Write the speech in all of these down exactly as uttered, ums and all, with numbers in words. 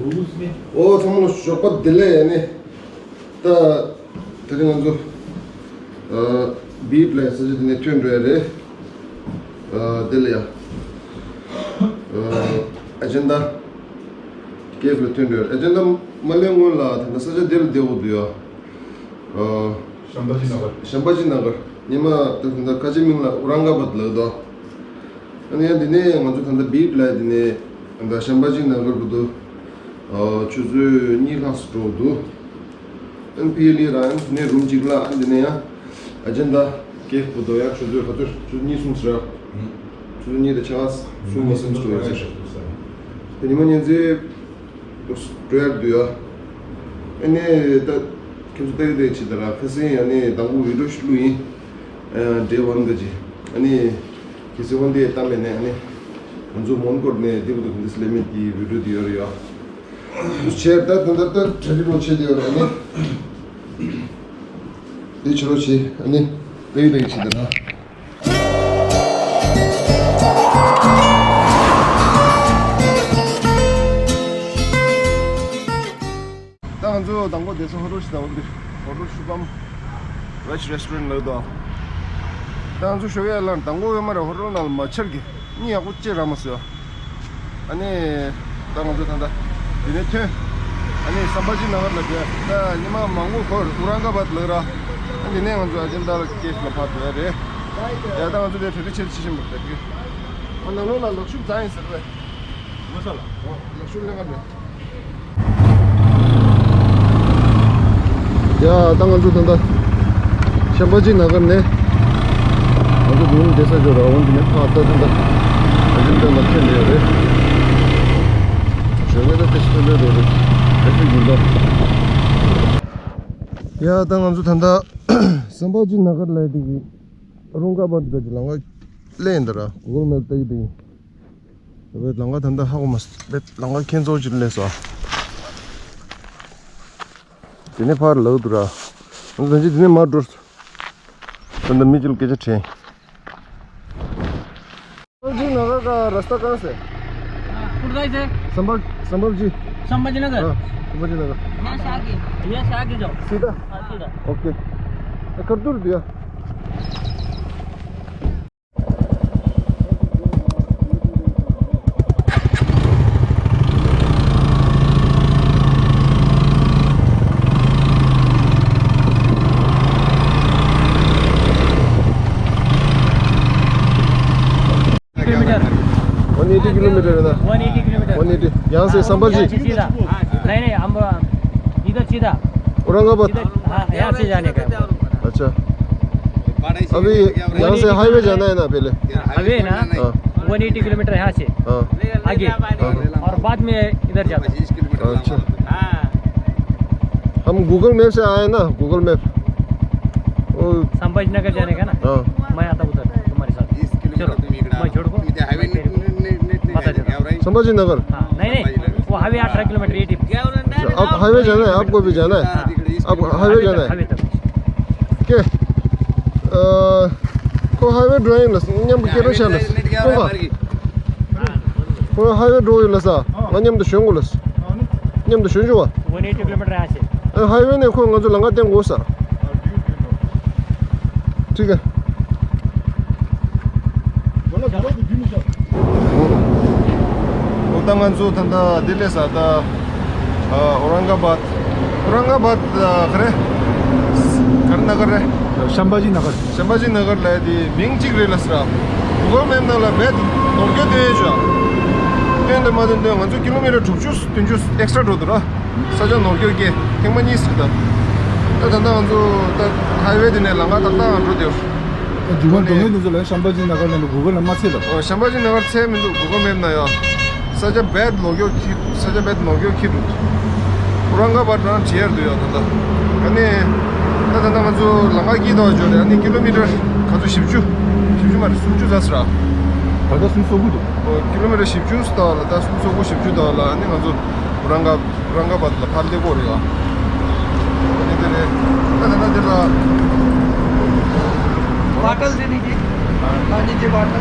ཨོ་ཚང་མ་ལ་ཞོགས་པ་བདེ་ལེགས། ཨ་ནི་ད་དེ་རིང་ང་ཚོ་ཨ་བིབ་ལ་ས་ཆ་དེ་ནས་ཐོན་འགྲོ་ཡ་རེད། ཨ་དེ་ལ་ཡ་ཨ་ཨེ་ཇེན་ཌ་ཀེབ་ལ་ཐོན་འགྲོ་ཡ་རེད། ཨེ་ཇེན་ཌ་མ་ལེན་སྔོན་ལ་ད་ལྟ་ས་ཆ་དེ་ལ་བསྡད་དགོས་འདུག་ཡ། ཨ་ཤམ་བྷ་ཇི་ན་གར། ཤམ་བྷ་ཇི་ན་གར། ཉི་མ་ད་ད་ལྟ་ཁ་ཆེ་མིང་ལ་ཨུ་རང་ག་བཱད་ལབ་འདུག་ཨ་ནི་ཡང་འདི་ནས་ང་ཚོ་ད་ལྟ་བིབ་ལ་འདི་ནས་ད་ལྟ་ཤམ་བྷ་ཇི་ན་གར་བར་དུ་ཨ་ཆུ་ཚོད་གཉིས་ལྷག་ཙམ་འགྲོ་འདུག་ཨ་ནི་ཕི་ལི་རང་འདི་ནས་རུམ་གཅིག་ལ། ཨ་ནི་འདི་ནས་ཡང་ཨེ་ཇེན་ཌ་ཀེབ་བར་དུ་ཡང་ཆུ་ཚོད་ག་ཚོད། ཆུ་ཚོད་གཉིས་གསུམ་ཟེར། ཆུ་ཚོད་གཉིས་དང་ཕྱེད་ཀ་གསུམ་མ་གསུམ་ཙམ་འགྲོ་ཡ་ཟེར། ད་ཉི་མ་ཉིན་མཚན་འགྲོ་ཡ་འདུག་ཡ། ཨ་ནི་ད་ཁྱོད་ཚོ་ལྟ་གི་ལྟ་གི་བྱེད་ད་ར། ཁ་སང་ཨ་ནི་དང་པོ་བི་ཌི་ཡོ་ཞིག་བླུགས་ཡིན། ཨ་ཌེ་ཝན་ག་ཅིག་ཨ་ནི་ཁ་སང་ཝན་ཌེ་ཏམ་མེ་ནས་ཨ་ནི་ང་ཚོ་མོན་གྷོ་ནས་འདི་བར་དུ་ག་འདྲས་སླེབས་མིན་གྱི་བི་ཌི་ཡོ་དེ་ཡོད་རེད་ཡ། དུ་བྱས་ད་ད་ད་ད་གྲ་སྒྲིག་རོགས་བྱེད་དེ་ཡོད་རེད། ཨ་ནི་འདི་བྱེད་རོགས་བྱེད། ཨ་ནི་ལྟ་གི་ལྟ་གི་བྱེད་ད་ར། ད་ང་ཚོ་དང་པོ་བསྡད་ས་ཧོ་ཊེལ་ཞིག་དང་པོ་འདི་ཧོ་ཊེལ་ཤུ་བམ་ཝེཇ་རེ་སི་ཊོ་རན་ལབ་འདུག་ད་ང་ཚོ་ཞོགས་ཡ་ལ་དང་པོ་ཡོད་མ་རེད། ཧོ་ཊེལ་ནང་ལ་མ་ཆར་གི་གཉིད་ཡག་པོ་ཅིག་རག་མ་སོང་། ཨ་ནི་ད་ང་ཚོ་ད་ལྟ་འདི་ནས་ཐོན། ཨ་ནི་ཤམ་བྷ་ཇི་ན་གར་ལ་བསྡད། ད་ཉི་མ་མང་པོ་འགོར། ཨུ་རང་ག་བཱད་ལབ་ར། ཨ་འདི་ནས་ང་ཚོ་ཨེ་ཇེན་ཌ་ཀེབ་ལ་ཕར་འགྲོ་ཡ་རེད། ཡ་ད་ང་ཚོ་དེ་གྲ་སྒྲིག་བྱེད་ཤེས་བཞིན་པ་རེད། ཨ་ནང་ལོགས་ལ་ལག་ཤུབས་བཟས་ཡིན་ཟེར་བས། ལག་ཤུབས་ལེན་ག་མེད། ཡ་ད་ང་ཚོ་ད་ལྟ་ཤམ་བྷ་ཇི་ན་གར་ནས་ང་ཚོ་རུམ་བསྡད་ས་ཅིག་ར། འོན་ཏེ་ནས་ཕར་ད་ད་ལྟ་ཨེ་ཇེན་ཌ་ལ་ཐོན་བསྡད་ཡོད་རེད། ཞོགས་ཀས་ད་ཏེ་ཤི་ཐོན་འདོད་རེད། ཨེ་ཤི་དགོས་འདུག་ཡ་ད་ང་ཚོ་ད་ལྟ་ཤམ་བྷ་ཇི་ན་གར་ལ་དེ་གི་ཨུ་རང་ག་བཱད་འགྲོ་གི་ལམ་ཁ་ལེན་ད་ར། གུ་གལ་མེབ་ལྟ་གི་འདུག་དེ་བས་ལམ་ཁ་ད་ལྟ་ཧ་གོ་མ་སོང་། དེ་ལམ་ཁ་ཁྱེད་ཚོ་ཅིག་ལས་སོ། དེ་ནས་ཕར་ལབ་འདུག་ར། ང་ཚོ་དེ་ནས་མར་འགྲོ། ད་ལྟ་མི་ཅིག་ལ་སྐད་ཆ་དྲིས། ཤམ་བྷ་ཇི་ན་གར་ག་ར་སྟ་ཀ་ཟེར། कुठं जायचंय? संभाजी संभाजी। संभाजीनगर। हां, संभाजीनगर। यहाँ से आगे। यहाँ से आगे जाओ। सीधा? हां, सीधा। ओके। कर दूर दिया। किलोमीटर। वन एटी किलोमीटर है ना? One eighty kilometre. One eighty. यहाँ से संभाजी? सीधा। नहीं, नहीं, हम इधर सीधा। औरंगाबाद? इधर, हाँ, यहाँ से जाने का। अच्छा। अभी यहाँ से हाईवे जाना है ना पहले? हाईवे ना? हाँ। वन एटी किलोमीटर यहाँ से। हाँ। आगे। हाँ। और बाद में इधर जाता है। अच्छा। हाँ। हम गूगल मैप से आए ना, गूगल मैप। वो संभाजी नगर जाने का ना? हाँ। मैं आता उधर तुम्हारे साथ। चलो, मैं छोड़ को। संभाजी नगर? हाँ, नहीं, नहीं, वो हाईवे अठारह किलोमीटर, ये टिप। अच्छा, आप हाईवे जाना है, आपको भी जाना है? हाँ। आप हाईवे जाना है? हाईवे तक। के? अ, को हाईवे ड्राइव लस, न्यम के रो शालस। को हाईवे ड्राइव लस, न्यम तो शोंगो लस। ཉམས་དུ་ཞོན་ཞུ་བ། वन एटी किलोमीटर यहाँ से। ཨ་ཧའི་ཝེ་ནས་ཁོ་ང་ཚོ་ལམ་ཁ་བསྟན་དགོས་ས། ठीक है། ཨོ་ད་ང་ཚོ་ད་ལྟ་ལྡི་ལི་ས་ད་ཨ་ཨོ་རང་ག་བཱད། ཨོ་རང་ག་བཱད་ཨ་ག་རེ། ག་རེ་ན་གར་རེ། ཤམ་བྷ་ཇི་ན་གར། ཤམ་བྷ་ཇི་ན་གར་ལ་དེ་མིང་གཅིག་རེད་ལ་ཟེར། གུ་གལ་མེབ་ནང་ལ་རྦད་ནོར་འཁྱོག་སྟོན་ཡས་ཤག་སྟོན་དང་མ་སྟོན་དང་ང་ཚོ་ཀི་ལོ་མི་ཊར་དྲུག་ཅུ་བདུན་ཅུ་ཨེག་སི་ཊྲ་འགྲོ་འདུག་ར། ས་ཆ་ནོར་འཁྱོག་སྐྱེས་ཐེངས་མ་གཉིས་ཟེར་ད། ད་ད་ལྟ་ང་ཚོ་ད་ཧའི་ཝེ་དེ་ནས་ལམ་ཁ་ཏག་ཏག་འགྲོ་བསྡད་ཡོད། འགྲོ་མཁན་འགྲོ་མཁན་དེ་ཚོ་ལ་ཤམ་བྷ་ཇི་ན་གར་ནང་ལ་གུ་གལ་ལ་མ་འཚོལ་ལ། ཨོ་ཤམ་བྷ་ཇི་ན་གར་འཚོལ་མི་འདུག་གུ་གལ་མེབ་ནང་ཡ། ས་ཆ་རྦད་ནོར་འཁྱོག་ཁྱི། ས་ཆ་རྦད་ནོར་འཁྱོག་ཁྱི་འདུག་ཨོ་རང་ག་བཱད་རང་བྲིས་ཡར་འདུག་ཡ་ད་ལྟ། ཨ་ནི། ད་ད་ལྟ་ང་ཚོ་ལམ་ཁ་དཀྱིལ་དུ་འབྱོར་རེད། ཨ་ནི་ཀི་ལོ་མི་ཊར་ག་ཚོད་བཞི་བཅུ། བཞི་བཅུ་མ་རེད་སུམ་ཅུ་ཙམ་ཟེར་ར། ད་ལྟ་སུམ་ཅུ་སོ་དགུ་འདུག་ཨོ་ཀི་ལོ་མི་ཊར་བཞི་བཅུ་ཙམ་ལ་ད་སུམ་ཅུ་སོ་དགུ་བཞི་བཅུ་ཙམ་ལ་ཨ་ནི་ང་ཚོ་ཨོ་རང་ག་ཨོ་རང་ག་བཱད་ལ་ཕར་སླེབས་ཀྱི་ཡོད་རེད་ཡ། ཨ་ནི་དེ་རེད། ད་ད་ལྟ་འདི་ལ། बॉटल देने की। पानी की बॉटल।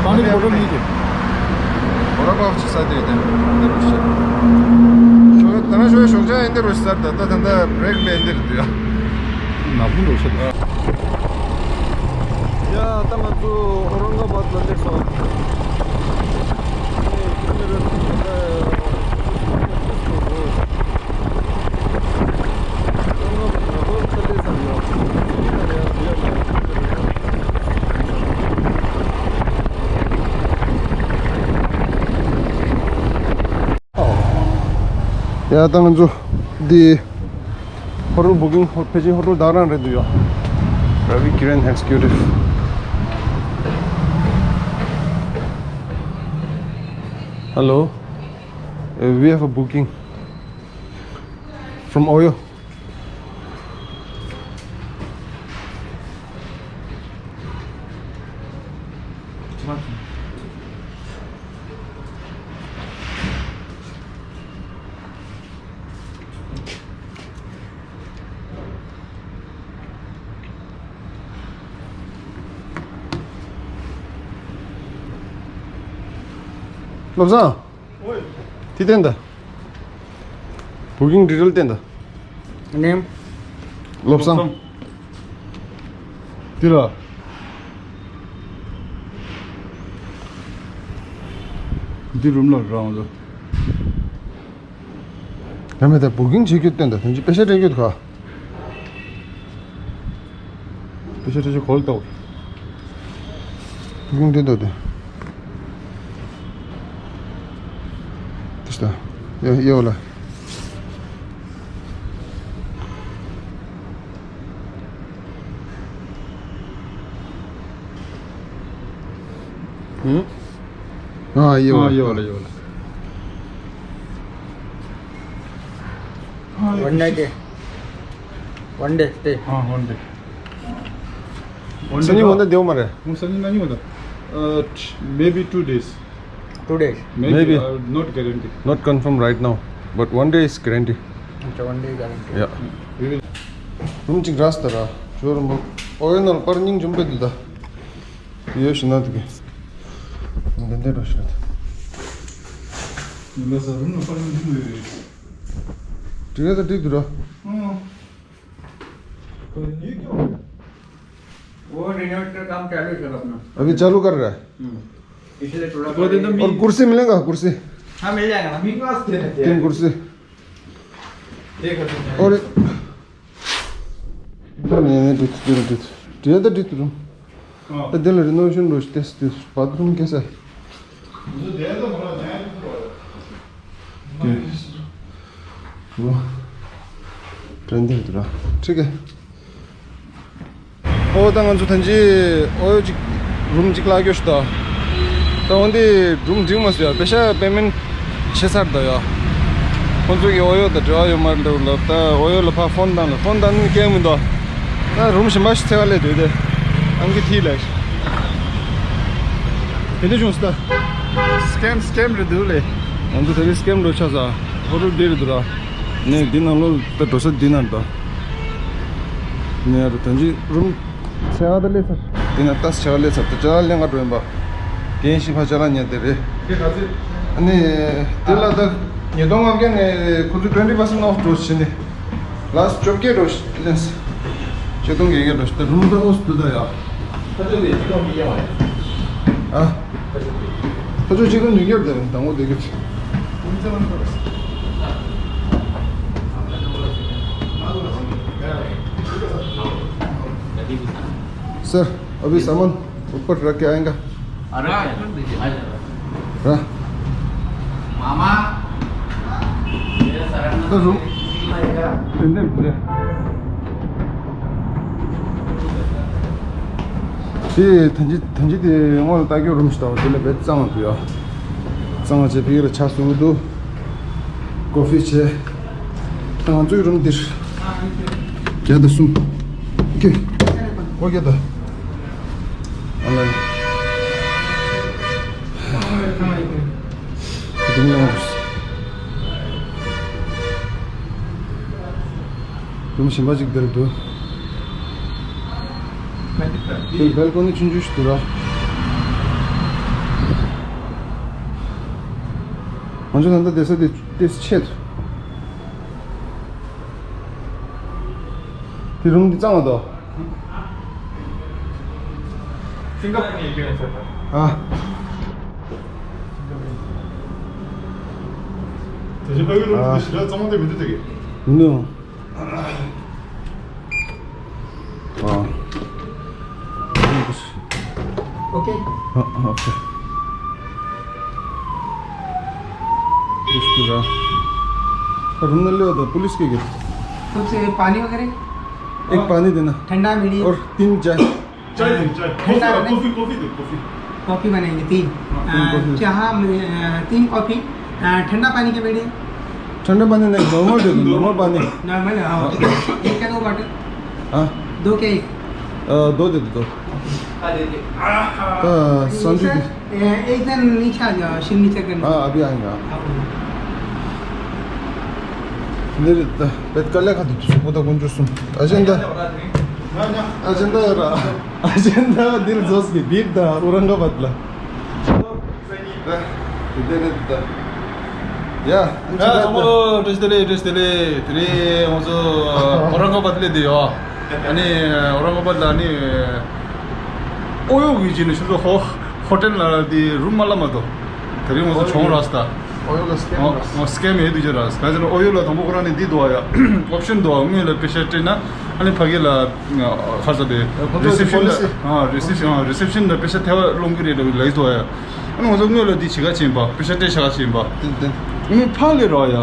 पानी की बोतल लीजिए। थोड़ा बहुत सा दे दें। ཞོགས་ཞོགས་ཆ་ཨེ་འདི་རུ་སར་ད་ད་ད་ད་བྲེག་ལས་འདིར་འདུག་ཡ། ནག་པོ་འགྲོ་ཤག་ཡ་ད་ང་ཚོ་ཨོ་རང་ག་བཱད་ལ་སླེབས་སོང་། ཡ་ད་ང་ཚོ་འདི་ཧོ་ཊེལ་བུ་ཀིང་ཧོ་ཕལ་ཆེར་ཧོ་ཊེལ་བདག་རང་རེད་འདུག་ཡ། Ravi Kiran Executive. Hello. Uh, we have a booking from Oyo. བློ་བཟང་། ཨོའི། དེ་བསྟན་ད། བུ་ཀིང་ཌི་ཊེལ་བསྟན་ད། Name? བློ་བཟང་། བློ་བཟང་། འདི་ལ། འདི་རུམ་ལ་རང་ལ། ཡང་མེད་ད་བུ་ཀིང་བྱེད་རྒྱུ་བསྟན་ད་དོན་གྱི་པེ་ཤ་སྤྲད་རྒྱུ་དུ་ཁ། པེ་ཤ་སྤྲད་རྒྱུ་གོལ་ཏོ། བུ་ཀིང་བསྟན་ད་དེ། དེ་ཤ་ད། ཡ་ཡ་བ་ལ། ཨ་ཡོ། ཨ་ཡོ་ལ་ཡོ་ལ། One night stay. One day stay. ཨ་one day. One day. སང་ཉིན་འོ་ན་བསྡད་ཡོད་མ་རེད། ཨོ་སང་ཉིན་གནངས་ཉིན་འོ་ན། Uh, maybe two days. Two days. Maybe. Maybe. Uh, not guarantee. Not confirm right now, but one day is guarantee. It's a one day guarantee. Yeah. We will. རུམ་གཅིག་རག་སོང་ད་ར། ཇོ་རུམ་པ། ཨོ་ཡོ་ནང་པར་སྙིང་རྗེ་པོ་འདུག་ད། ཡོད་ཤི་ན་འདུག་གི། འདི་འདྲ་འགྲོ་ཤི་ན། ཡིན་ལ་ས་རུམ་ལ་པར་སྙིང་རྗེ་པོ་ཡོད་རེད། འགྲིག་ཡ་ད་འགྲིག་འདུག་ར། ཨང་། वो रेनोवेट का काम चालू है सर अपना। अभी चालू कर रहा है। हम्म। इसलिए थोड़ा वो दे दो। और कुर्सी मिलेगा, कुर्सी? हाँ, मिल जाएगा ना। तीन कुर्सी। एक और एक। ད་དེ་ལ་རི་ནོ་ཝེ་ཤན་འགྲོ་ཤི་ཏེ་སི་ཏེ་སི་བཱཐ་རུམ་སྐྱེ་ས། དེ་འདིར་འདུག་ར། ཁྲིག་གེ། ཨོ་ད་ང་ཚོ་ཐན་ཅི་ཨོ་ཡོ་ཅིག་རུམ་ཅིག་ལ་སྐྱོ་ཤི་ད། ད་འོན་ཏེ་རུམ་འགྲིག་མ་སོང་ཡ། པེ་ཤ་པེ་མེན་ཊ་བྱེད་ཚར་ད་ཡ། ཁོང་ཚོ་གི་ཨོ་ཡོ་ད་འབྲེལ་བ་ཡོད་མ་རེད་འདུག་ལབ། ད་ཨོ་ཡོ་ལ་ཕར་ཕོན་བཏང་ལ་ཕོན་བཏང་ནི་སྐད་མི་འདུག་ད་རུམ་གཞན་པ་ཞིག་འཚོལ་ག་སླེབས་འདུག་དེ་ཨང་ཀི་ཐི་ལ། དེ་འདྲ་བྱུང་སོང་ད། སི་ཀེམ་སི་ཀེམ་རེད་འདུག་ལེ། ང་ཚོ་ད་རེས་སི་ཀེམ་འགྲོ་ཆགས་ས། ཧོ་ཊེལ་འདི་རེད་འདུག་ར། ནས་འདི་ནང་ལོགས་ད་འགྲོ་ས་འདི་ན་འདུག་ནས་ཡར་ཐོན་གྱི་རུམ་ཆེ་བ་ད་སླེབས་ཚར། འདི་ན་ལྟ་ཆེ་བ་སླེབས་ཚར། ད་ཅ་ལག་ལེན་ག་འགྲོ་ཡིན་པ། རྒན་ཤི་ཕ་ཅ་ལག་ཉོས་དེ་རེད། ཨ་ནི་དེ་ལ་ད་ཉིས་སྟོང་ལྔ་བརྒྱ་ནས་ཁོ་ཚོ་twenty percent off འགྲོ་བྱས་ནས། ལགས་བཅོ་བརྒྱད་འགྲོ་ལེན། ཆིག་སྟོང་བརྒྱད་བརྒྱ་འགྲོ་ད་རུམ་ད་ཨོ་སི་དུ་ད་ཡ། ཁ་ཚོད་དེ་ཆིག་སྟོང་བརྒྱད་བརྒྱ་མ་རེད། ཨ། ཁ་ཚོད་ཆིག་སྟོང་བདུན་བརྒྱ་རེད། དང་པོ་དེ་གི། सर, अभी सामान ऊपर रख के आएगा। अरे, हाँ। मामा। ད་རུམ། དེ་འདྲ་རེད། དེ་ཐན་ཅི་ཐན་ཅི་དེ་སྔོན་ལ་ལྟ་སྐྱོ་རུམ་ཞིག་དང་དེ་ལ་བེད་གཙང་བ་འདུག་ཡ། གཙང་བ་བྱས་ཕ་གི་ལ་ཆ་བཟོ་གི་འདུག་ཀོ་ཧྥི་བྱས། ད་ང་ཚོའི་རུམ་འདིར། བརྒྱ་དང་གསུམ། ཀྱེ། ཨོ་བརྒྱ་དང་། ཨ་ལ། རུམ་ནང་། རུམ་གཞན་པ་ཅིག་འདིར་འདུག་དེར་བལ་ཀོ་ནི་ཆུང་ཆུང་ཞིག་འདུག་ར། ང་ཚོ་ད་ལྟ་བསྡད་ས་དེ་ཏོག་ཙམ་ཆེ་འདུག་དེ་རུམ་འདི་གཙང་མ་དོ། སིང་ག་པོར་ནས་ཡིན་ས། ཨ། དེ་བཞིན་ཕ་གི་རུམ་འདི་ཞེ་དྲག་གཙང་མ་དེ་མི་འདུག་དེ་གི། མི་འདུག་ཨ། ओके। हाँ, हाँ, ओके। पुलिस पूरा। रूम में ले दो, पुलिस के गए। कुछ पानी वगैरह? एक और पानी देना। ठंडा, मीडियम? और तीन चाय। चाय दे, चाय। ठंडा कॉफी, कॉफी दे, कॉफी। कॉफी बनाएंगे, तीन। हाँ, तीन अ, कॉफी। चाह, अ, तीन कॉफी। अ, ठंडा पानी के, मीडियम? ठंडा पानी नहीं, नॉर्मल दे दो, नॉर्मल पानी। नॉर्मल, हाँ, हाँ। ओके। एक क्या, दो बॉटल? हाँ। दो क्या एक? अ, दो दे दो, दो। हाँ, संजू सर, जी। ए, एक जन नीचे आ जाओ, शिव नीचे करने। हाँ, अभी आएंगे आप। हाँ। मेरे त-, पेट का लेखा तो सुबह तक कौन जो सुन। अजेंडा। अजेंडा रहा। अजेंडा दिल जोश की बीट दा, औरंगाबाद ला। ཡ། ཚང་མ་ལོ་བཀྲ་ཤིས་བདེ་ལེགས། བཀྲ་ཤིས་བདེ་ལེགས། དེ་རིང་ང་ཚོ་ཨོ་རང་ག་བཱད་སླེབས་བསྡད་ཡོད། ཨ་ནི་ཨོ་རང་ག་བཱད་ལ་ཨ་ནི་ཨོ་ཡོ་གི་ཅི་ནས་ཤུ་ཚོ་ཧོ་ཧོ་ཊེལ་ལ་དེ་རུམ་མ་ལ་མ་དོ། དེ་རིང་ང་ཚོ་ཆོང་ར་སྟ། ཨོ་ཡོ་ལ་སི་ཀེམ་ར་སི། ཨོ་སི་ཀེམ་ཡེ་དུ་ཅི་ར་སི། ག་ཚོད་ཨོ་ཡོ་ལ་དང་པོ་ཁོ་རང་ནས་འདི་འདུག་ཡ། ཨོབ་ཤན་འདུག་ཡ། དངུལ་ལ་པེ་ཤ་སྤྲད་ན་ཨ་ནི་ཕ་གི་ལ་ཁར་ས་དེ་རི་སེབ་ཤན་ལ། ཨ་རི་སེབ་ཤན། ཨ་རི་སེབ་ཤན་ལ་པེ་ཤ་ཐེ་བ་སློང་གི་རེད་ལ་ཡིག་འདུག་ཡ། ཨ་ནི་ང་ཚོ་དངུལ་ལ་འདི་བྱེད་ག་ཕྱིན་པ། པེ་ཤ་སྤྲད་བྱ་ག་ཕྱིན་པ། ཏན་ཏན། ཨ་ནི་ཕར་སླེབས་རོགས་ཡ།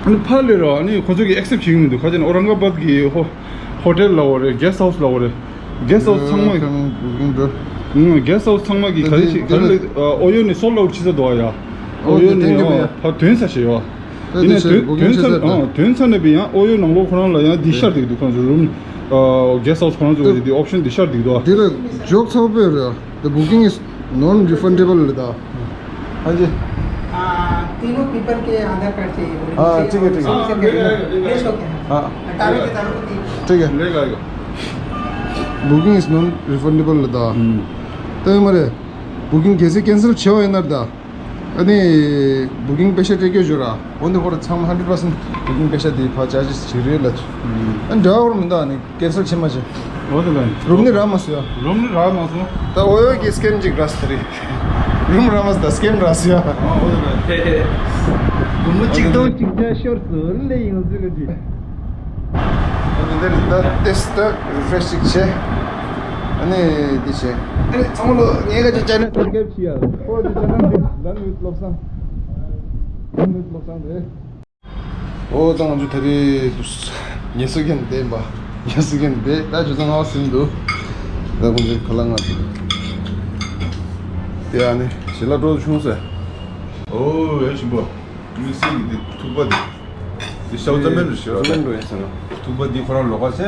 ཨ་ནི་ཕར་སླེབས་རོགས། ཨ་ནི་ཁོ་ཚོ་གིས་ཨེག་སེབ་བྱེད་ཀྱི་མི་འདུག་ག་ཅི་ན་ཨོ་རང་ག་བཱད་ཀྱི་ཧོ་ཧོ་ཊེལ་ལ་འོ་རེད། གེ་སི་ཊི་ཧའུ་སི་ལ་འོ་རེད། གེ་སི་ཊི་ཧའུ་སི་ཚང་མ། ཨང་། གེ་སི་ཊི་ཧའུ་སི་ཚང་མ་གི་ག་རེ་ཞིག་ག་རེ་ལ་ཨོ་ཡོ་ནི་སོལ་ཨའུཊ་བྱེད་ས་འདུག་ཡ། ཨོ་ཡོ་ནི་ཕར་ཐོན་ས་ཞེས་ཡོད། ཡིན་ནའི་ཐོན་ཐོན་ཚར། ཨང་། ཐོན་ཚར་ནས་པའི་ཡང་ཨོ་ཡོ་ནང་ལོགས་ཁོ་རང་ལ་ཡང་འདི་ཤར་བསྡད་འདུག་ཁོ་རང་ཚོ་རུམ། ཨ། གེ་སི་ཊི་ཧའུ་སི་ཁོ་རང་ཚོ་གི་འདི་ཨོབ་ཤན་འདི་ཤར་བསྡད་འདུག་འདི་ལ་འཇོག་ཚོགས་པའི་རེད། The booking is non-refundable ལ་ད། ཧ་ཇི། हाँ, तीनों पीपल के आधार कार्ड चाहिए बोले। हाँ, ठीक है, ठीक है। ले सो क्या? हाँ। तारों के तारों को ठीक है। ठीक है। ले आएगा। Booking is non-refundable ལ་ད། ད་མ་རེད། booking གལ་སྲིད་cancel བྱས་པ་ཡིན་ན་ད། ཨ་ནི་booking པེ་ཤ་སྤྲད་རྒྱུ་བརྗོད་ར། འོན་ཏེ་ཁོ་ར་ཚང་མ་hundred percent booking པེ་ཤ་དེ་ཕར་charges བྱེད་རེད་ལ། ཨ་འདྲ་བོར་མི་འདུག་ཨ་ནི་cancel བྱེད་མ་བྱེད། འོ་དེ་ལ། རུམ་ནི་རག་མ་སོང་ཡ། རུམ་ནི་རག་མ་སོང་། ད་ཨོ་ཡོ་གི་སི་ཀེམ་ཅིག་རག་སོང་རེད། རུམ་རག་མ་སོང་། ད་སི་ཀེམ་རག་སོང་ཡ། འོ་དེ་ལ། སྒོར་མོ་གཅིག་སྟོང་གཅིག་བརྒྱ་ཤོར་སོང་ལེ་ཡིན་ཟེར་ལེ་ཅིག་ཨ་ནི་འདིར་ད་ཏེས་ད་རི་ཕེ་རེཤ་ཅིག་བྱས། ཨ་ནི་འདི་བྱས། ཨ་ནི་ཚང་མ་ལོ་ངས་ག་ཅི་ཅ་ན་སབ་སི་ཀ་རེབ་བྱས་ཡ། ཨོ་འདི་ཅ་ན་འདི་ལན་ཝིད་བློ་བཟང་། ལན་ཝིད་བློ་བཟང་རེད། ཨོ་ད་ང་ཚོ་ད་རེས་ཉལ་ས་གན་བསྡད་པ། ཉལ་ས་གན་བསྡད། ད་ཇོ་ཚང་ང་ཟིན་འདུག་ད་ཁོང་ཚོའི་ཁ་ལག་ང་དེ་ཨ་ནི་ཞལ་ལག་འགྲོ་བྱུང་ཟེར། ཨོ་ཡ་ཞིམ་པོ། དམིགས་བསལ་གྱི་འདི་ཐུག་པ་འདི། འདི་ཤའོ་ཙ་མེན་རེད། ཤའོ་ཙ་མེན་རེད་ཟེར་ན། ཐུག་པ་འདི་ཁོ་རང་ལོགས་ཀ་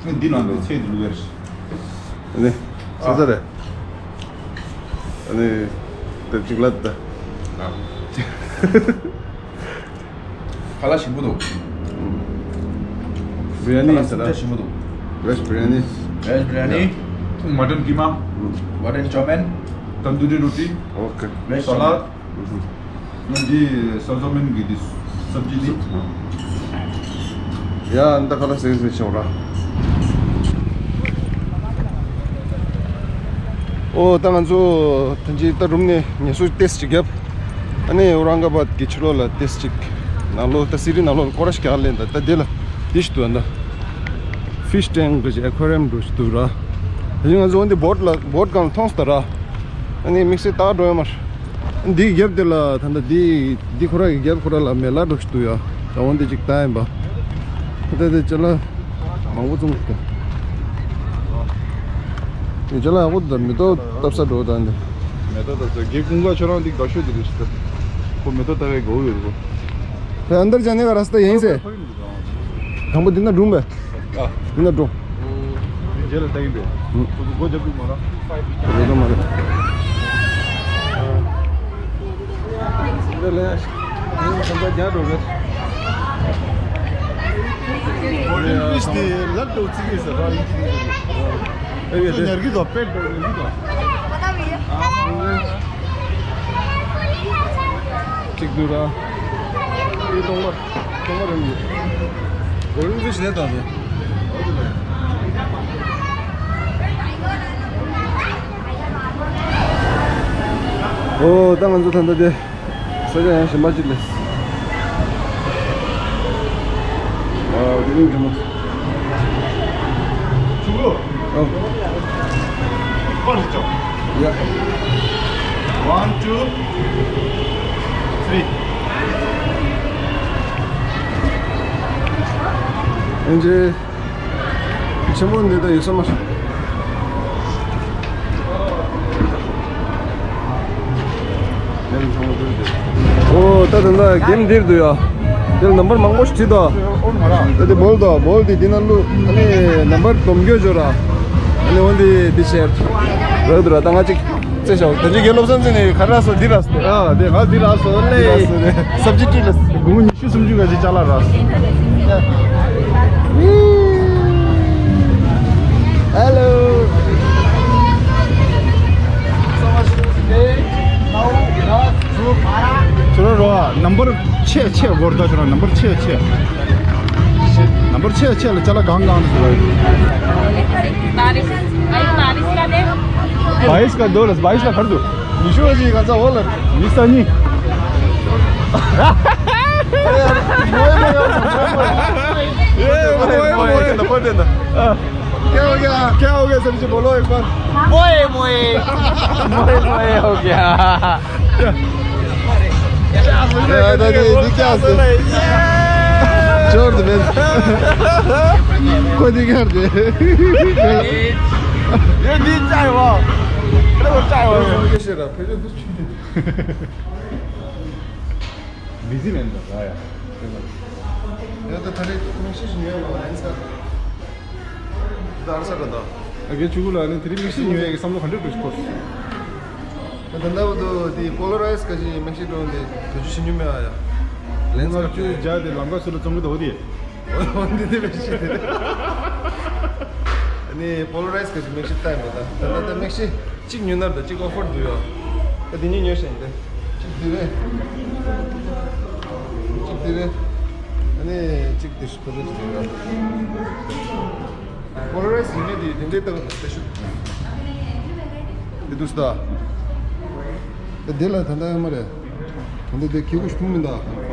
བྱས། འདི་ནང་འདི་ཚད་འདི་བླུགས་ཡ་རེད། ནི། ས་ས་རེད། ཨ་ནི། དེབ་ཅིག་ལ་ད། ཁ་ལག་ཞིམ་པོ་འདུག་བི་རི་ཡ་ནི་ཡིན་ས་ར། ཁ་ལག་ཞིམ་པོ་འདུག Veg biryani. Veg biryani. Mutton keema. Mutton chow mein. Tandoori roti. Okay. Veg salad. ང་འདི་ས་ཙ་མེན་གྱི་འདི་སབ་ཇི་འདི། ཡ་འདི་ཁ་ལག་ཟིན་ཟིན་ཆོག་ར། ཨོ་ད་ང་ཚོ་ཐེངས་གཅིག་ད་རུམ་ནས་ངལ་གསོ་ཏེས་ཅིག་བརྒྱབ། ཨ་ནི་ཨོ་རང་ག་བཱད་ཀྱི་ཕྱི་ལོགས་ལ་ཏེས་ཅིག་ནང་ལོགས་ད་སི་རི་ནང་ལོགས་ལ་སྐོར་ར་ཞིག་ག་ལེན་ད་ད་དེ་ལ་དེ་ཞིག་འདུག་ཨ་ད། ཕིཤ་ཊེང་གི་ཨེ་ཁོ་རི་ཡམ་འདྲ་ཞིག་འདུག་ར། ད་ང་ཚོ་འོན་ཏེ་བོཊ་ལ་བོཊ་སྒང་ལ་མཐོང་སྟེ་ར། ཨ་ནི་དམིགས་བསལ་ད་འགྲོ་ཡོད་མ་རེད། འདི་རྒྱབ་དེ་ལ་ད་ལྟ་འདི་འདི་ཁོ་ར་གི་རྒྱབ་ཁོ་ར་ལ་མེ་ལ་འདྲ་ཞིག་འདུག་ཡ། ད་འོན་ཏེ་ཅིག་ལྟ་ཡིན་པ། ད་ལྟ་དེ་ཅ་ལག་མང་པོ་བཙོང་གི་འདུག་དེ་ཅ་ལག་ཡག་པོ་འདུག་མེ་ཏོག་བཏབ་ས་འགྲོ་ད་འདི། མེ་ཏོག་བཏབ་ས་གི་ཀུན་དགའ་ཁྱོད་རང་འདི་དགའ་ཤོས་འདི་རེད་ཤི་ད། ཁོ་མེ་ཏོག་བཏབ་པའི་དགའ་བོ་ཡོད་རེད་ཁོ། དེ་ཨན་དར་ཇ་ནེ་ག་ར་སྟ་ཡིན་སེ། དང་པོ་འདི་ན་འགྲོ་མེད། ཨ། འདི་ན་འགྲོ། འདི་རྗེས་ལ་ལྟ་གིན་པས། ཧུམ། ཁོ་ཚོ་སྒོ་རྒྱབ་འདུག་མ་ར། རེད་དོ་མ་རེད། འདི་ལ་ཡ། འདི་ལ་ས་རྒྱ་འགྲོ་རེད། ཨིང་ལིཤ་དེ་ལབ་འགྲོ་ཚིག་གིས་ཟེར་བ་ཨིན་ཇི་ནས་ཟེར། ཨེ་ཡོད་དེ། ཉར་གི་དོ་པེད་དོ་ཉར་གི་དོ། གཅིག་འདུག་ར། ཨེ་སྟོང་པ། སྟོང་པ་རང་ཡོད། གོ་རིམ་ཚུལ་ཞིག་ལས་དང་ཟེར། ཨོ་ད་ང་ཚོ་ད་ལྟ་དེ། ས་ཆ་ཡང་གཞན་པ་ཅིག་ལས། ཨ་དེ་རིང་འགྲིག་མ་སོང་། ཨོ། ཡ། One, two, three. ཨེན་ཇི། ཆེན་པོ་འདི་ད་ཡོད་ས་མ་རེད། ཨོ་ད་ད་ད་གེམ་འདིར་འདུག་ཡ། དེར་ནམ་བར་མང་པོ་ཞིག་བྲིས་འདུག་ད་དེ་བོལ་འདུག་བོལ་དེ་འདི་ན་བླུག་ཨ་ནི་ནམ་བར་སྡོམ་རྒྱུ་འབྱོར་ར། ཨ་ནི་འོན་ཏེ་འདི་བྱས། རག་འདུག་ར་ད་ང་ཅིག་རྩེ་ཞའོ། ད་ཅི་རྒན་སློབ་གསར་ཚོ་ནི་ག་ར་སོ་འདི་ར་སོ། ཨ་དེ་ང་འདི་ར་སོ་ལེ། སབ་ཇི་ཊུ་ལ་སོ། དགུང་ཉི་ཤུ་སུམ་ཅུ་ག་ཅིག་ཅ་ལག་ར་སོ། Hello. ཁྱོད་རང་རོ་ནམ་བར་ཆེ་ཆེ་སྒོར་ད་ཁྱོད་རང་ནམ་བར་ཆེ་ཆེ། ནམ་བར་ཆེ་ཆེ་ལ་ཅ་ལག་གང་གང་དུ་ཟེར་བ། बारिश, अभी बारिश का दे। बाईस का दो लस, बाईस का खरीदो। ཉི་ཤུ་ཞིག་ག་ཚ་འོ་ལ། ཉི་ཤུ་རྩ་གཉིས། क्या हो गया? क्या हो गया सर जी, बोलो एक बार। मोए मोए। मोए मोए हो गया। 야, 나 니, 니 क्या से? छोड़ दे बे। कोई नहीं कर दे। ये नी चाय वा। अरे वो चाय वा। कैसे रहा? फिर तो बिजी रहने लगा यार। 야, 나 다리 조금씩 내려와. 나 알아서 간다. ཨ་ཀེ་ཆུ་གུ་ལ་ནི་དེ་རིང་མིག་ཤེལ་ཉོ་ཡག་གི་བསམ་བློ་ག་འདྲ་འགྲོ་ཤི་ཁོ། ད་ལྟ་བར་དུ་དེ་པོ་ལ་རའི་ཛི་ག་ཅིག་མིག་ཤེལ་འགྲོ་འདི་ད་ཅུ་ཤི་ཉུ་མེ་ཨ་ཡ། ལན་ང་ཚོས་རྒྱ་དེ་ལམ་ཁ་སུ་ལ་བཙོང་གི་འདུག་དེ། འོ་འདི་འདི་མིག་ཤེལ་དེ། ནི་པོ་ལ་རའི་ཛི་ག་ཅིག་མིག་ཤེལ་ལྟ་ཡིན་པ་ད་ད་ལྟ་ད་མིག་ཤེལ། གཅིག་ཉོས་ན་ད་གཅིག་ཨོ་ཕར་འདུག་ཡོད། ད་དེ་གཉིས་ཉོས་ཤིང་དེ། གཅིག་དེ་རེད། གཅིག་དེ་རེད། ཨ་ནི་གཅིག་དེ་ཤུ་ཕ་རེད་རེད་ཡོད། པོ་ལ་རའི་ཛི་ཡིན་ནའི་དེ་དེ་འདྲའི་ལྟ་བུ་ན་སྟེ་ཤུ། དེ་འདུག་སྟ། ད་དེ་ལ་ད་ལྟ་ཡོད་མ་རེད། ད་ལྟ་དེ་ཁྱེད་ཀྱིས་ཐུང་མིན་ད།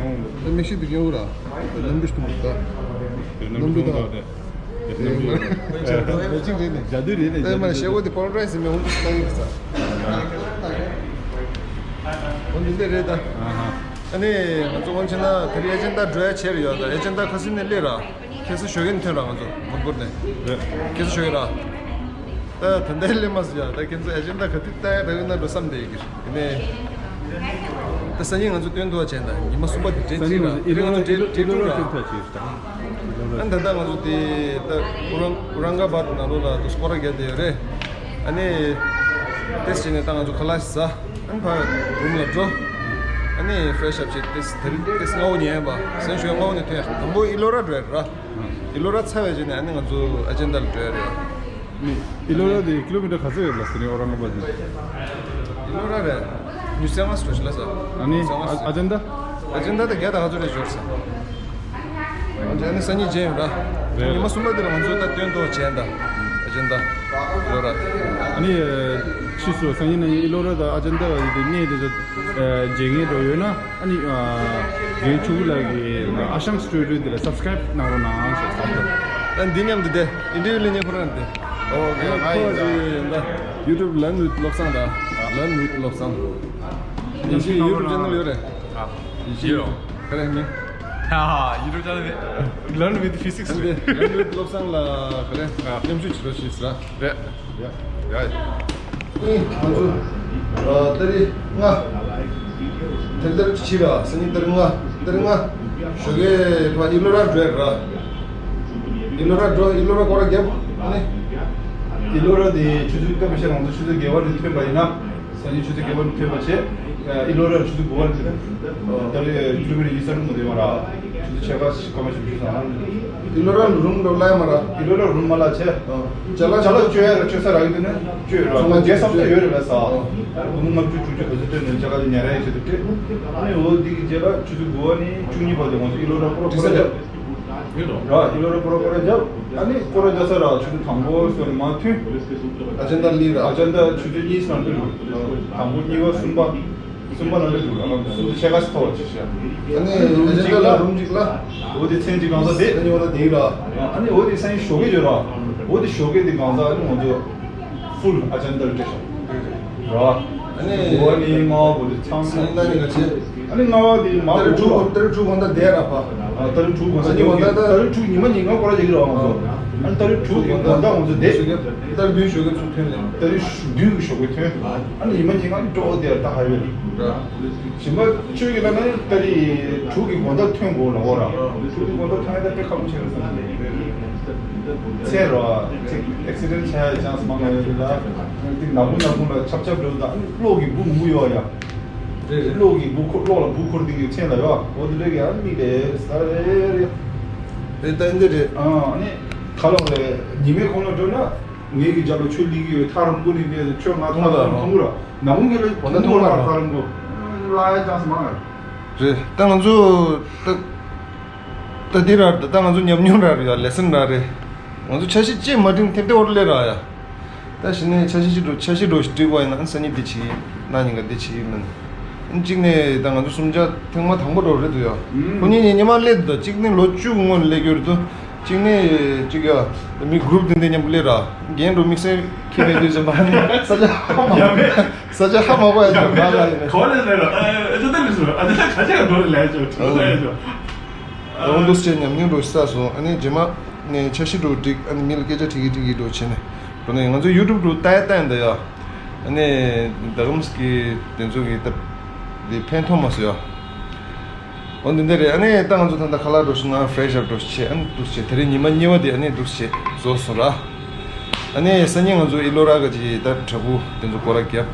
ད་མིག་ཤེལ་དེ་ཉོ་ར། ནམ་རྒྱུན་ཐུང་མིན་ད། ནམ་རྒྱུན་ད། ལོ་གཅིག་རེད་ནས། ལོ་གཅིག་རེད་ནས། ལྟད་མོ་ཞེ་པོ་དེ་པོ་ལ་རའི་ཛི་མེད་འོང་དུ་ལྟ་གི་རེད་ས། འོ་འདི་འདྲ་རེད་ད། ཨ་ནི་ང་ཚོ་འོང་ཕྱིན་ན་དེ་རིང་ཨེ་ཇེན་ད་འགྲོ་ཡ་ཆེར་ཡོད་ད། ཨེ་ཇེན་ད་ཁ་སང་ནས་སླེབས་ར། ཁ་སང་ཞོགས་ཀས་ཐོན་ར་ང་ཚོ་མོན་གྷོ་ནས། རེད། ཁ་སང་ཞོགས་ཀས་ར། ད་ད་ལྟ་སླེབས་མ་སོང་ཡ། ད་ཁྱེད་ཚོ་ཨེ་ཇེན་ད་ག་དུས་ལྟ་ཡ་ད་ཡོད་ན་འགྲོ་བསམ་བསྡད་ཡོད་ཀྱི་རེད། དེ་ནས་ད་སང་ཉིན་ང་ཚོ་སྟོན་ཐུབ་པ་བྱས་ད་ཉི་མ་གསུམ་པ་དེ་དྲན་ཚིག་ར། དེ་རིང་ང་ཚོ་དྲན་དྲན་ཐུབ་ར། ཨ་ནི་ད་ལྟ་ང་ཚོ་དེ་ད་ཨུ་རང་ཨུ་རང་ག་བཱད་ནང་ལོགས་ལ་དུ་སྐོར་ར་བརྒྱབ་བསྡད་ཡོད་རེད། ཨ་ནི་ཏེས་བྱས་ནས་ད་ང་ཚོ་ཁ་ལག་ཟ། ཨ་ནི་ཕར་རུམ་ལ་འགྲོ། ཨ་ནི་ཕེ་རེ་ཤི་ཨབ་བྱས་ཏེས་དེ་རིང་ཏེས་སྔ་བོ་ཉལ་ཡིན་པ། སང་ཞོགས་སྔ་བོ་ནས་ཐོན་ཡ། དང་པོ་ཨི་ལོ་ར་འགྲོ་ཡ་ར། ཨི་ལོ་ར་ཚར་བའི་རྗེས་ནས་ཨ་ནི་ང་ཚོ་ཨེ་ཇེན་ད་ལ་འགྲོ་ཡ་རེད། ནི་ཨི་ལོ་ར་དེ་ཀི་ལོ་མི་ཊར་ག་ཚོད་ཡོད་ལ་ཟེར་ནས་ཨོ་རང་ག་བ་ཟེར། ཨི་ལོ་ར་རེད། ཉི་ཤུ་རྩ་ལྔ་ཙམ་ཞིག་ལ་ཟ། ཨ་ནི་ཉི་ཤུ་རྩ་ལྔ་ཙམ། ཨ་ཨ་ཇེན་ད། ཨེ་ཇེན་ད་དེ་བརྒྱ་དང་ལྔ་བཅུ་རེ་འབྱོར་ས། ཨ་ཇེན་ད་སང་ཉིན་མཇལ་ཡོང་ར། རེད། ཉི་མ་གསུམ་པ་དེ་ལ་ང་ཚོ་ད་སྟོན་ཐོག་བྱས་ད། ཨེ་ཇེན་ད། ཨི་ལོ་ར། ཨ་ནི་ཕྱིས་སུ་སང་ཉིན་གནངས་ཉིན་ཨི་ལོ་ར་དང་ཨ་ཇེན་ད་དེ་གནས་དེ་ཚོ་མཇལ་མཁན་འགྲོ་ཡོད་ན། ཨ་ནི་རྒན་ཕྱུག་ལགས་ཀྱི་ཨ་ཞང་སི་ཊོ་རི་འདི་ལ་སབ་སི་ཀ་རའིབ་གནང་རོགས་གནང་ཞེས་གསུངས་འདུག་ཨ་འདི་མཉམ་དུ་བསྡད། ཨིན་ཊར་བིའུ་ལེན་མཁན་ཁོ་རང་འདི། ཨོ་ཁེ། ཁོ་ཧའི། ཡུ་ཊུབ་Learn with བློ་བཟང་དང་། Learn with བློ་བཟང་། ཡིན་གཅིག་ཡུ་ཊུབ་ཅེ་ནལ་ཡོད་རེད། ཨ། ཡིན་གཅིག་ཡོད། ག་རེ་ཡིན། ཧ་ཧ། ཡུ་ཊུབ་ཅེ་ནལ་རེད། Learn with Physics རེད། Learn with བློ་བཟང་ལ་ག་རེ། ཨ། མཉམ་ཞུགས་བྱེད་རོགས་ཞེས་ཟེར། རེད། ཡ། ཨེ། ང་ཚོ་ཨ་ཏ་རིག་ལྔ། དེ་ལྟར་ཕྱི་ར་སང་ཉིན་ཏ་རིག་ལྔ། ཏ་རིག་ལྔ་ཞོགས་ཀས་ཕ་ཨི་ལོ་ར་འགྲོ་ཡ་ར། ཨི་ལོ་ར་འགྲོ། ཨི་ལོ་ར་སྐོར་ར་བརྒྱབ། ཨ་ནི་ཨི་ལོ་ར་དེ་ཆུ་ཚོད་སྐབས་ཤར་ང་ཚོ་ཆུ་ཚོད་བརྒྱད་པ་རེ་ཐོན་པ་ཡིན་ན། སང་ཉིན་ཆུ་ཚོད་བརྒྱད་པ་རེ་ཐོན་པ་བྱས། ཨི་ལོ་ར་ཆུ་ཚོད་དགུ་པ་རེ་ཐོན། ད་རེས་ཀི་ལོ་མི་ཊར་ཉི་ཤུ་རྩ་དྲུག་མ་ཐོན་པ་ར། ཆུ་ཚོད་ཕྱེད་ཀ་སྐར་མ་བཞི་བཅུ་ཙམ། ཨི་ལོ་ར་རུམ་འགྲོ་ལ་ཡ་མ་ར། ཨི་ལོ་ར་རུམ་མ་ལ་བྱས། ཅ་ལག་ཅ་ལག་སྤྱོད་ཡ་ར་སྤྱོད་ས་རག་གི་འདུག་ན་སྤྱོད་ར། ཚང་མ་རྒྱལ་བསམ་ས་ཡོད་རེད་པས་ས། སྒོར་མོ་ལྔ་བཅུ་དྲུག་ཅུ་ག་ཚོད་སྤྲད་ནས་ཅ་ལག་དེ་ཉར་ཡ་ཡོད་ཆེད་དུ་སྤྲད། ཨ་ནི་འོ་འདི་གི་རྗེས་ལ་ཆུ་ཚོད་དགུ་པ་ནས་བཅུ་གཉིས་བར་དུ་ང་ཚོ་ཨི་ལོ་ར་སྐོར་ར་སྐོར་ར་བརྒྱབ། ར་ཨི་ལོ་ར་པོ་ར་སྐོར་ར་རྒྱབ། ཨ་ནི་སྐོར་ར་རྒྱབ་ས་ར་ཆུ་ཚོད་དང་པོ་སོ་ནི་མ་ཐུན། ཨ་ཅན་ད་ལི་ར། ཨ་ཅན་ད་ཆུ་ཚོད་གཉིས་ནང་དུ་འགྲོ། དང་པོ་གཉིས་པ་གསུམ་པ། གསུམ་པ་ནང་དུ་འགྲོ་ར། གསུམ་དུ་ཕྱེད་ཀ་ཞིག་ཐོག་ཅིག་ཤ། ཨ་ནི་རུམ་གཅིག་ལ་རུམ་གཅིག་ལ། འོ་དེ་ཚན་གཅིག་གང་ས་དེ། ཨ་ནི་འོ་ད་དེ་ར། ཨ་ནི་འོ་དེ་སང་ཉིན་ཞོགས་ཀས་འགྲོ་ར། འོ་དེ་ཞོགས་ཀས་དེ་གང་ས་ཨ་ནི་ང་ཚོ་ཕུལ་ཨ་ཅན་ད་ལི་སྟེ་ཤ། ར། ཨ་ནི་འོ་ནི་མ་འོ་དེ་ཚང་མ། ཨ་ནི་ད་ནི་ག་ཚེ། ཨ་ནི་ལྔ་པ་དེ་མ་ཏ་རིག་དྲུག་གོ་ཏ་རིག་དྲུག་གོ་ད་དེ་ར་པ། ཨ་ཏ་རིག་དྲུག་གོ་ད་ཉི་མ་ད་ཏ་རིག་དྲུག་ཉི་མ་ཉིན་གང་སྐོར་ར་རྒྱག་གི་ར་ང་ཚོ། ཨ་ནི་ཏ་རིག་དྲུག་གོ་ད་ང་ཚོ་དེ། ཏ་རིག་བདུན་ཞོགས་ཀས་ཚུར་ཐོན་ལེ། ཏ་རིག་བདུན་གི་ཞོགས་ཀས་ཐོན། ཨ་ནི་ཉི་མ་ཉིན་གང་འགྲོ་དེ་ར་ད་ཧའི་ཝེ་ལ། ཞིམ་པ་ཆོས་ཀྱི་ལ་ན་ཏ་རིག་དྲུག་གི་དགོང་དག་ཐོན་དགོས་ལ་འོ་ར། དྲུག་གི་དགོང་དག་ཐོན་ཡ་ད་དཔེ་ཁག་པོ་ཆེ་རེད་བསམ་གི། ཚེ་ར་ཅིག་ཨེག་སི་ཌེན་ཊི་བྱ་ཡ་ཅན་སི་མང་ང་ཡོད་ལ། ཏིག་ན་བུ་ན་བུ་ལ་ཆབ་ཆབ་འགྲོ་ད་གློག་གི་བུ་མུ་ཡོ་ཡ། རེད་རེད། གློག་གི་བུ་ཁོ་གློག་ལ་བུ་འཁོར་འདི་གི་མཚན་ལ་ཡོད། འོ་དེ་འདྲ་གི་ཨ་མིག་ལས་ས་རེ་རེ། རེད་ད་འདི་རེད། ཨ་ནི་ཁ་ལོག་རེད། ཉི་མའི་ཁོང་ལ་འགྲོ་ན་ངེད་ཀྱི་རྒྱབ་ལ་ཆོས་ལི་གི་ཡོད། ཐག་རིང་པོ་ནས་ངས་ཆོས་ང་ཐོང་ད་མཐོང་གི་ར། ནམ་ངེད་ལ་གོ་ན་ཐོང་ཐོང་ར་ཐག་རིང་པོ། ལ་ཡ་ཅང་སི་མང་ར། རེད་ད་ང་ཚོ་ད་ད་འདི་ར་ད་ང་ཚོ་ཉམས་མྱོང་ར་རེད་ཡ། ལེ་སན་ར་རེད། ང་ཚོ་འཆར་གཞི་ཅིག་མ་འགྲིག་ཐེབས་ཏེ་འོར་ལེ་ར་ཡ། ད་གཞི་ནས་འཆར་གཞི་ཅིག་འགྲོ་འཆར་གཞི་འགྲོ་ཞིག་བསྒྲིགས་པ་ཡིན་ན་སང་ཉིན་འདི་བྱེད་ཡིན། གནངས་ཉིན་ག་འདི་བྱེད་ཡིན་མིན། གཅིག་ནས་ད་ང་ཚོ་གསུམ་ཆ་ཐེངས་མ་དང་པོ་འགྲོ་རེད་འདུག་ཡ། ཁོ་གཉིས་གཉིས་ཉི་མ་སླེབས་འདུག་གཅིག་ནས་ལོ་བཅུ་སྔོན་སླེབས་ཀྱི་ཡོད་རེད་འདུག་གཅིག་ནས་གཅིག་ཡ་མི་གུ་རུབ་དེ་འདྲ་མཉམ་པོ་སླེབས་ར། རྒན་འགྲོ་དམིགས་བསལ་ཁྱེད་རེད་འདུག་ཟེར་མ་ནི་ས་ཆ་ཧ་མ་གོ་ཡ་ས་ཆ་ཧ་མ་གོ་ཡ་ཟེར་མ་ལ་ཡིན། གོ་ལེ་ཟེར་ར་ཨ་ཨ་ཅག་ད་ལི་སུ་ཨ་ཅག་ད་ག་ཅག་འགྲོ་རེད་ལས་ཅོ་ཁྲོ་ལས་ཅོ། ཨ་འོ་འདུག་སེ་ཉམས་མྱོང་འགྲོ་ཤི་ས་སོང་། ཨ་ནི་རྗེས་མ་ནས་འཆར་གཞི་འགྲོ་འགྲིག་ཨ་ནི་མི་ལ་སྐད་ཆ་དྲིས་ཀྱི་དྲིས་ཀྱི་འགྲོ་བྱས་ནས་འགྲོ་ནས་ང་ཚོ་ཡུ་ཊུབ་འགྲོ་ལྟ་ཡ་ལྟ་ཡ་འདི་ཡ། ཨ་ནི་ད་གམ་སི་ཀི་དེ་ཚོ་གི་ད་དེ་ཕན་ཐོགས་མ་སོང་ཡ། འོ་འདི་འདྲ་རེད། ཨ་ནི་ད་ང་ཚོ་ད་ལྟ་ཁ་ལག་འགྲོ་ཤི་ན་ཕེ་རེ་ཤི་ཨབ་འགྲོ་ཤི་བྱས་ཨ་ནི་འདུག་སེ་བྱས་དེ་རིང་ཉི་མ་གཉིས་པ་དེ་ཨ་ནི་འདུག་སེ་བྱས་རྫོགས་སོང་ར། ཨ་ནི་སང་ཉིན་ང་ཚོ་ཨི་ལོ་ར་ག་ཅི་ད་དྲ་འབུ་དེ་ཚོ་སྐོར་ར་རྒྱབ།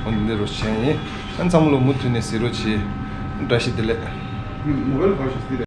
འོ་འདི་འདྲ་རོ་བྱས་ཡིན། ཨ་ནི་ཚང་མ་ལོ་མུ་མཐུད་ནས་གཟིགས་རོགས་བྱེད། བཀྲ་ཤིས་བདེ་ལེགས། མོ་བེལ་ག་ཤི་སི་རེད།